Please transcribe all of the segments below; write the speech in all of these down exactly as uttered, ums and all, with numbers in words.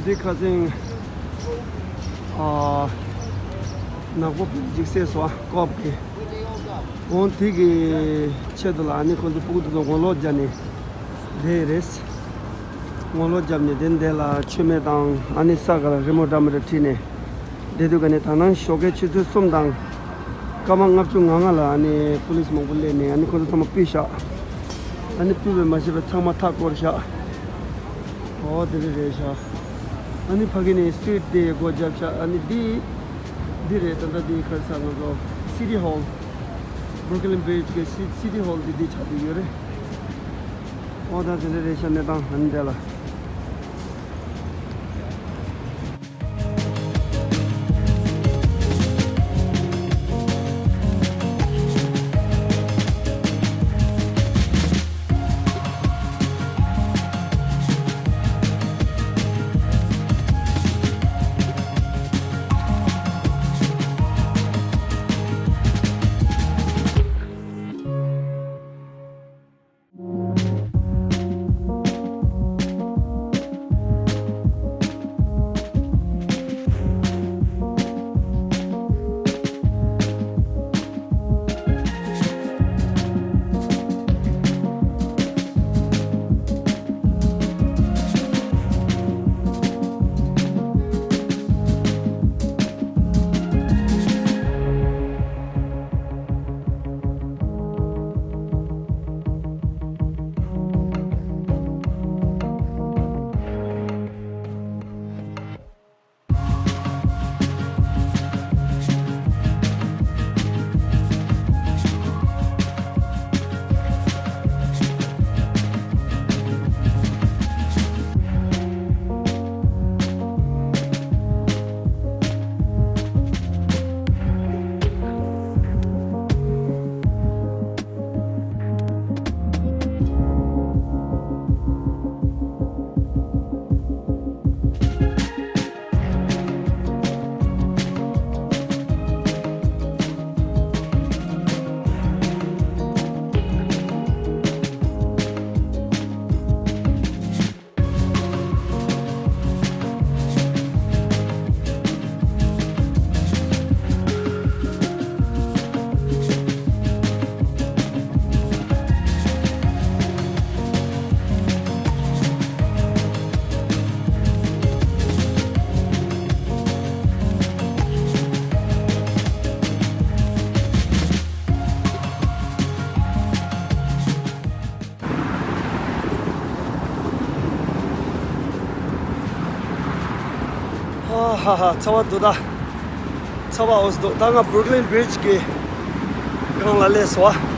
འདི་ཁ་སང་ཨ་ནག་པོ་འཇིགས་སྲིད་སོ་ཀོབ་ཀྱི་འོང་དེ་གི་ཆེད་དུ་ལ་ཨ་ནི་ཁོ་ཚོ་སྤུ་གུ་དེ་ཚོ་ངོ་ལོག་བརྒྱབ་ནས་བསྡད་རེད། ངོ་ལོག་བརྒྱབ་ནས་དེ་འདས་ལ་མཆོད་མེ་དང་ཨ་ནི་ས་ག་ལ་རི་མོ་འདྲ་མི་འདྲ་བྲིས་ནས་བསྡད་དུས་ག་ནས་ད་ནངས་ཞོགས་ཀའི་ཆུ་ཚོད་གསུམ་དང་། སྐར་མ་ལྔ་བཅུ་ང་ལྔ་ལ་ཨ་ནི་པུ་ལིས་མང་པོ་སླེབས་ནས་ཨ་ནི་ཁོ་ཚོ་ཚང་མ་ཕུད་བཞག་ཨ་ནི་ཕུད་པས་མ་ཤེས་པར་ཚང་མ་མཐའ་བསྐོར་བཞག་ཨོ་དེ་རེད་རེད་ཤག་ཨ་ནི་ཕ་གི་ནས་སི་ཊི་རིཊ་དེ་སྒོ་བརྒྱབ་ཤག་ཨ་ནི་འདི་འདི་རེད། ད་ལྟ་འདི་ག་རེ་ཟེར་ང་ཚོ་སི་ཊི་ཧོལ། བུར་ཀི་ལིན་བྷི་རི་ཇི་གི་སི་སི་ཊི་ཧོལ་འདི་འདི་ཆགས་བསྡད་ཡོད་རེད། ཨོ་ད་དེ་རེད་རེད་ཤག་གནས་སྟངས་ཨ་ནི་འདི་ལ། ཧ་ཧ་ཧ། ཚ་བ་འདུག་ད། ཚ་བ་འོ་འདུག་ད་ང་བུར་ཀི་ལིན་བྷི་རི་ཇི་གི་སྒང་ལ་སླེབས་སོང་བ།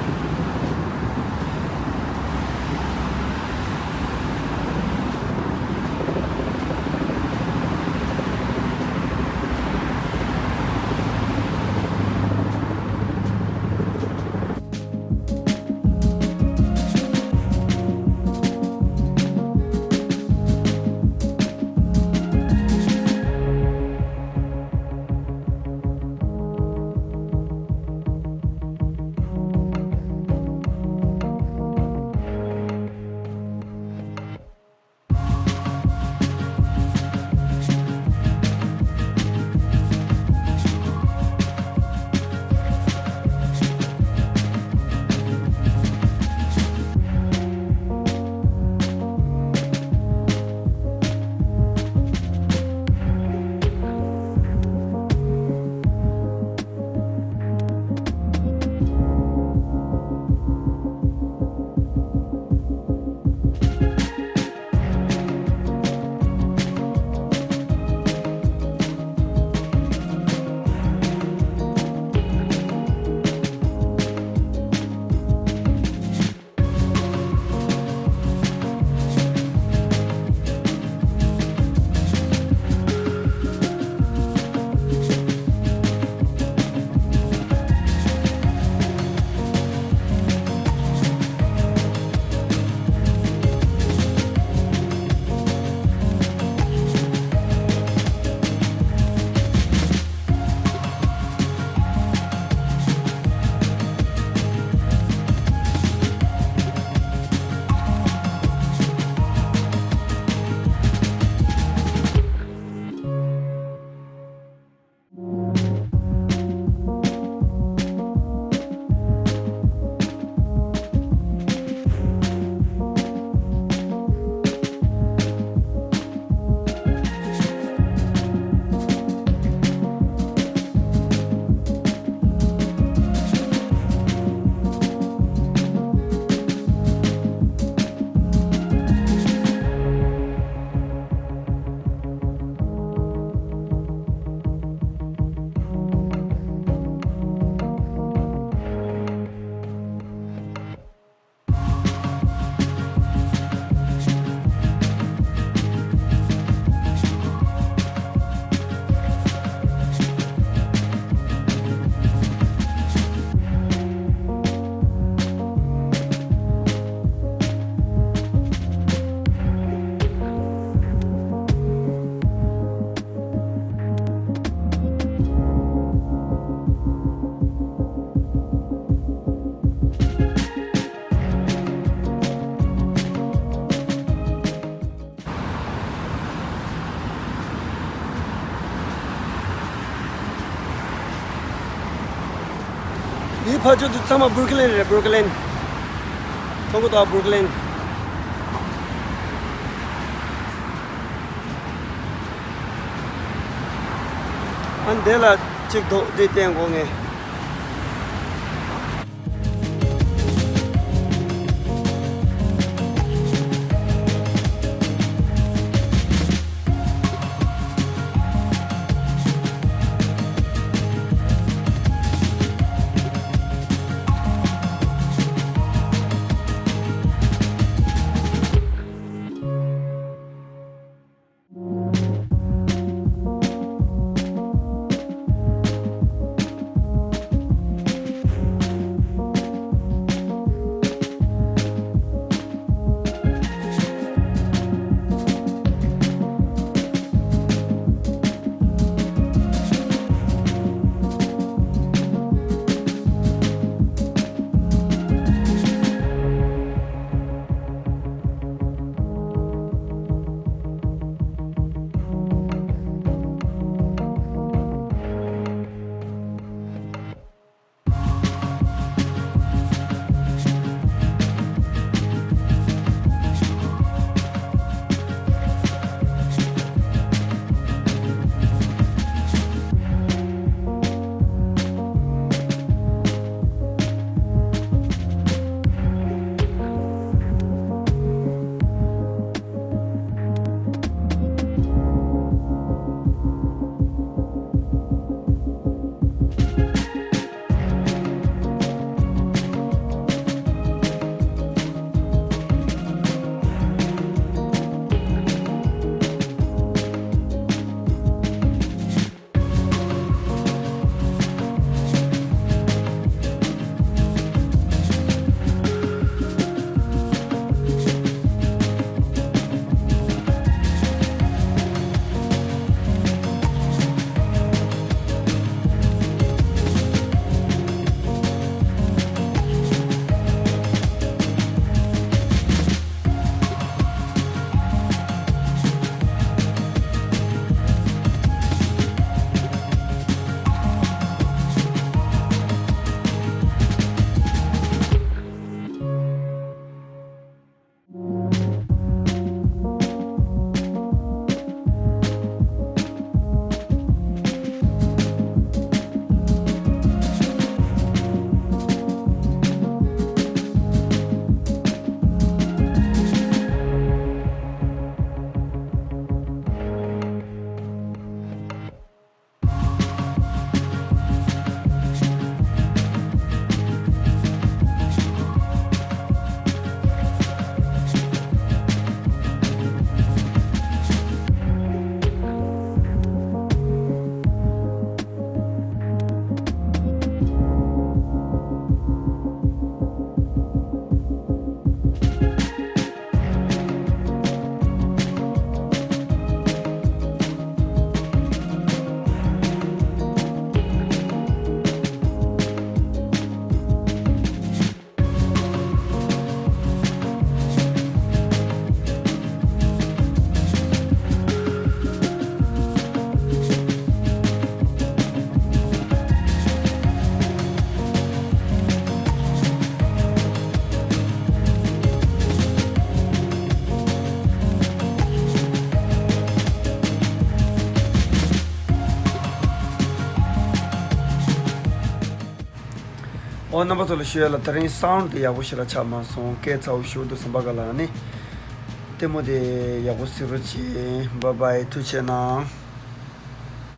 འདིའི་ཕར་ཕྱོགས་དེ་ཚང་མ་Brooklyn རེད། Brooklyn། མཐོང་གི་འདུག Brooklyn། ཨ་འདི་ལ་གཅིག་འདུག་འདི་བསྟན་དགོས་ངས། ཨོ་རྣམ་པ་ཚོ་ལ་ཞུ་ཡ་ལ། དེ་རིང་སའུན་ཌི་དེ་ཡག་པོ་ཞེ་དྲག་ཆགས་མ་སོང་། སྐད་ཚ་བོ་ཞེ་པོ་འདུག་བསམ་པ་ག་ལ་ནི་ལྟད་མོ་དེ་ཡག་པོ་གཟིགས་རོགས་བྱེད། བཱའི་བཱའི། ཐུགས་རྗེ་གནང་།